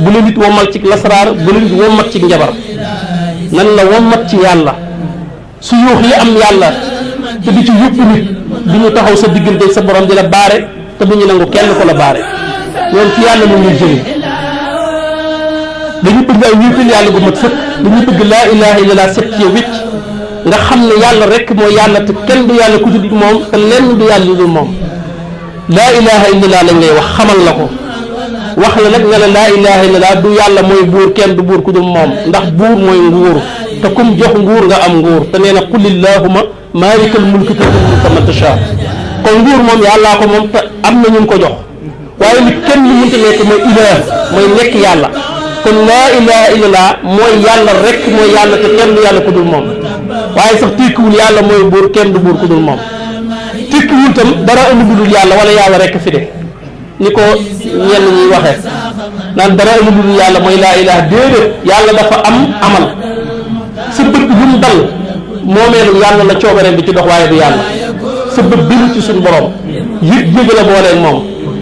bu la nit wommal ci lasraar bu la nit wommat ci njabar nan la wommat ci yàlla su yuux yi am yàlla te di ci yóbbu nit du ñu taxaw sa diggante sa borom di la baare te du ñu nangu kenn ko la baare ñoom ci yàlla lu ñuy jëriñ dañu bëgg ay wéetal yàlla gu mat sëkk dañu bëgg laa ilaha illallah set ci wécc nga xam ne yàlla rek mooy yàlla te kenn du yàlla ku dul moom te lenn du yàlla lu dul moom laa ilaha illallah lañ lay wax xamal la ko wax la nag nga ne laa ilaha illallah du yàlla mooy buur kenn du buur ku dul moom ndax buur mooy nguur te kum jox nguur nga am nguur te nee na qulillahuma maalikal mulki tu'til mulka man tashaa kon nguur moom yàllaa ko moom te am na ñu ko jox waaye li kenn lu mënta nekk mooy ilaah mooy nekk yàlla kon laa ilaha illallah mooy yàlla rek mooy yàlla te kenn du yàlla ku dul moom waaye sax tekkiwul yàlla mooy buur kenn du buur ku dul moom tekkiwul tam dara ënd bu dul yàlla wala yàlla rek fi de ni ko ñenn ñuy waxee naan dara ënd bu dul yàlla mooy laa ilaha déedéet yàlla dafa am amal sa bët bu mu dal moomeelu yàlla la coobareem bi ci dox waaye du yàlla sa bët biru ci suñu borom yëg la booleeg moom